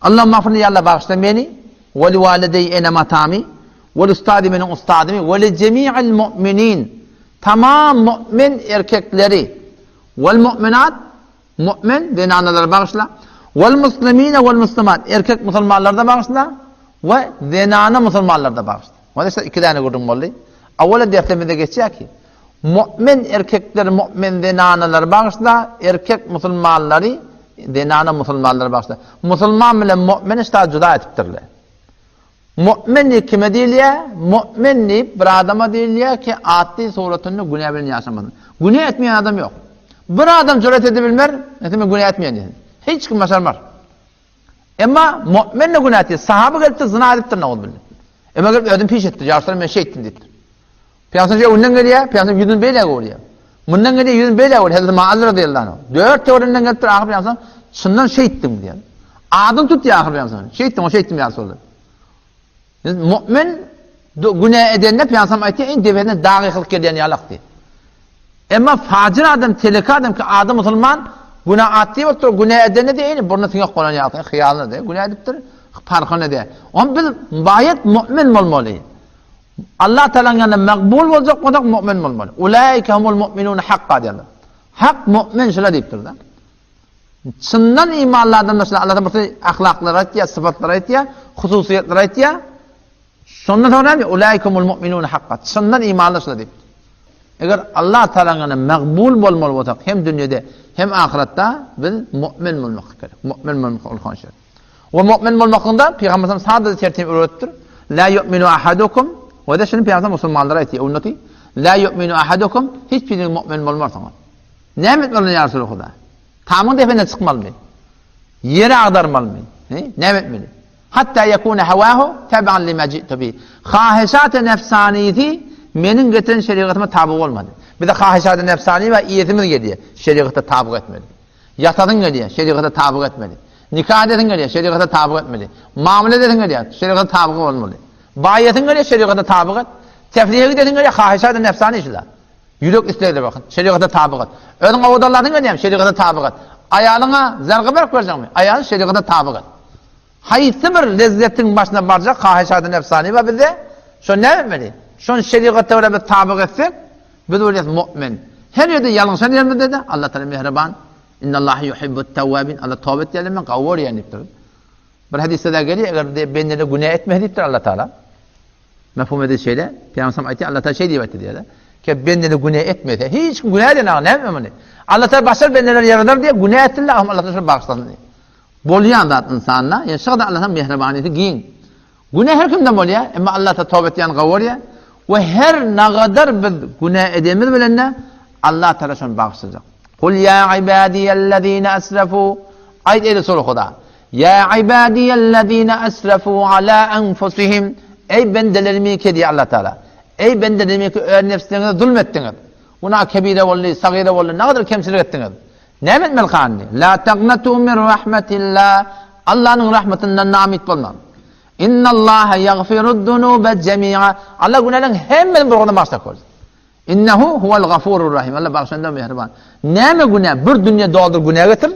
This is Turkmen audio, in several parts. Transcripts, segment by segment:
Allahümme agfirli, ýa Allah bagyşla meni, we li walideý enem-atamy, we li ustadi meniň ustadymy, we li jemi'il mu'minin tamam mu'min erkekleri, wal mu'minat mu'min zenanalary bagyşla, wal muslimine wal muslimat erkek musulmanlary-da bagyşla we zenana musulmanlary-da bagyşla. Mana şu iki däne gürrüň boldy. Awala derslerimizde geçýär ki, mu'min erkekler mu'min zenanalary bagyşla, erkek musulmanlary zenana musulmanlary bagyşla. Musulman bilen mu'mini şta juda etipdirler. Mu'min diýip kime diýilýär? Mu'min diýip bir adama diýilýär ki, atdy suratynda günä bilen ýaşamasyn. Günä etmeýän adam ýok. Bir adam jüret edibilmer, näme men günä etmeýän diýsin. Hiç kim başarmar. Emma mu'min de günä etýär. Sahaba gelipdir, zina edipdir, nauzbillah. Emma gelip özüni piş etdi. Ýa Resulallah men şeýtdim diýipdir. Pygamber öňünden gelýär, pygamber ýüzüni beýle öwürýär. Mundan gelýär, ýüzüni beýle öwürýär. Hazreti Maaz radiyallahu anh. Dört töwereginden gelipdir, ahyr pygamber çyndan şeýtdim diýýär. Adyny tutýar ahyr pygamber. Şeýtdim, o şeýtdim ýa Resulallah. Mu'min günä edende pygamber aýtýar, iň depesinden dag ýykylyp gelýän ýalak diýip. Emma fajir adam, teleke adam ki ady musulman, günä atdy bolup dur, günä edende de eýni burny siňek bolan ýaly, hyýalyna de günä edipdir, parhyna de. On biz baýat mu'min bolmaly. Allah Tagalaň ýanynda makbul boljak bolsak mu'min bolmaly. Ulaika humul mu'minun hakka diýýär. Hak mu'min şular diýipdir-de. Çyndan imanly adamlar şular. Allah Tagala ahlaklary aýtýar, sypatlary aýtýar, hususyýetleri aýtýar. Şondan soň näme? Ulaika humul mu'minun hakka. Çyndan imanly şular diýipdir. Eger Allah Tagalaň ýanynda makbul bolmaly bolsak hem dünýede hem ahyretde biz mu'min bolmak gerek. Mu'min bolmak ulkan şert. We mu'min bolmaklygyňda Pygamber sallam sadaja tertip öwretipdir. La yu'minu ahadukum we de şuny Pygamber musulmanlara aýtýar, ümmeti. La yu'minu ahadukum hiç biriňiz mu'min bolmarsyňyz. Näme etmeli ýa Resuly Huda? Tamyň depesine çykmalymy? Ýeri agdarmalymy? He? Näme etmeli? Hatta yakuna hawahu tabi'an lima ji'tu bi. Haheşat-y nefsanisi meniň getiren şerigatyma taby bolmady. Bize haheşat-y nefsani we iýesimiz gelýär. Şerigata tabyk etmeli. Ýatasyň gelýär, şerigata tabyk etmeli. Nika edesiň gelýär, şerigata tabyk etmeli. Mamla edesiň gelýär, şerigata tabyk bolmaly. Baýasyň gelýär, şerigata tabyk et. Tefrihe gidesiň gelýär, hahyşat-y nefsany şu zat. Ýürek islegleri bakyn, şerigata tabyk et. Özüň owadanlasyň gelýärmi, şerigata tabyk et. Aýalyňa zarga berip berjeňmi, aýalyň şerigata tabyk et. Haýsy bir lezzetiň başyna barjak hahyşat-y nefsany bar bizde, şony näme etmeli? Şony şerigata görä biz tabyk etsek, Biz bolýas mu'min. Her ýerde ýalňyşan ýerimizde-de Allah Taala mähriban. Innallaha yuhibbut tawwabin. Allah toba etýänleri men gawy görýän diýipdir. Bir hadysda-da gelýär, eger diýip bendeler günä etmese diýipdir Allah Taala. Mefhum edil şeýle. Pygamberimiz aýtýar, Allah Taala şeý diýip aýtdy diýýär. Ki bendeler günä etmese, hiç kim günä eden aga näme muny? Allah Taala başar bendeler ýaradar diýip günä etsinler, Allah Taala şony bagyşlasyn diýip. Bolýan zat ynsanda, ýa şygyda Allah'ın mähribanlygy giň. Günä her kimden bolýar, emma Allah Taala toba etýäni gowy görýär we her nagadar biz günä edenimiz bilen-de Allah Taala şony bagyşlajak. Kul ýa ibadiýellezine asrafu Aýt eý Resul Huda, Ýa ibadiýellezine asrafu ala anfusihim Eý bendelerimi ki diýýär Allah Taala. Eý bendelerimi ki öz nebsleriňize zulm etdiňiz. Günah kebire boldy, sagyra boldy, nagadar kemçilik etdiňiz. Näme etmeli hany? La taqnatu min rahmetillah. Allanyň rahmetinden namyt bolmaň. Innallaha ýagfirud-dunuba jemi'a. Allah günäleriň hemmesini bir oglan bagyşlap görsin. Innehu huwal gafurur rahim. Allah bagyşlanda mähriban. Näme günä? Bir dünýe doldur günä getir.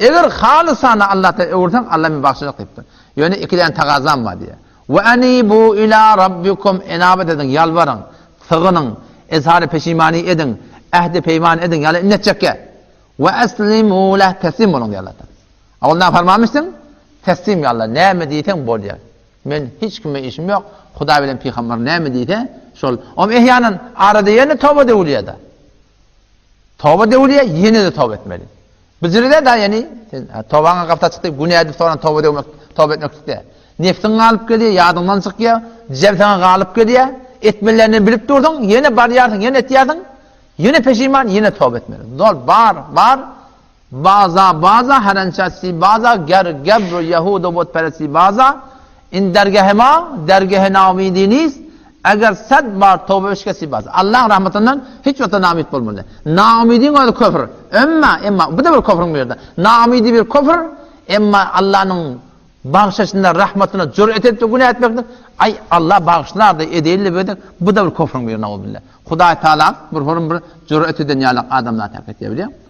Eger halysana Allahdan öwürseň, Allah men bagyşlajak diýipdir. Ýöne iki däne tagazam bar diýýär. We anibu ila rabbikum enabat ediň, ýalbaryň, sygynyň, ezhary peşimany ediň, ähdi peýman ediň, ýaly indi etjekkä. We eslimu leh teslim boluň diýýär Allah Taala. Owal nafarmanmyşdyň? Teslim ýa Allah, näme diýseň bolýar. Men hiç kime işim ýok, Hudaý bilen pygamber näme diýse, şol. Om ehýanan arada ýene toba döwülýär-de. Toba döwülýär, ýene-de toba etmeli. Bijiride da ýani sen tobaňa gapda çykdy, günä edip soňra toba döwmek, toba etmek däl. Nefsiň galyp gelýär, ýadyňdan çykýar, jebsaňa galyp gelýär, etmelilerini bilip dursuň, ýene barýarsyň, ýene etýärsiň, ýene peşiman, ýene toba etmeli. Zol bar, bar, baza, baza, herençesi baza, ger, gebr, ýehudu, butperesti baza, in dergehe ma, dergehe naumidi nist, eger sed bar toba bişkesi baza. Allaň rahmatyndan hiç wagtda naumyt bolmaly. Naumydyň özi köfür. Emma, emma, bu-da bir köfrüň bir ýerde. Naumydy bir köfür, emma Allanyň bagşyşyna, rahmatyna jüret edip günä etmeklik, aý, Allah bagyşlar-da, edeýin-le bu bu-da bir köfrüň biri, nauzubilla. Hudaý Tagala bir horum bir jüret eden ýalak adamlar täk etýär, bilýäňmi?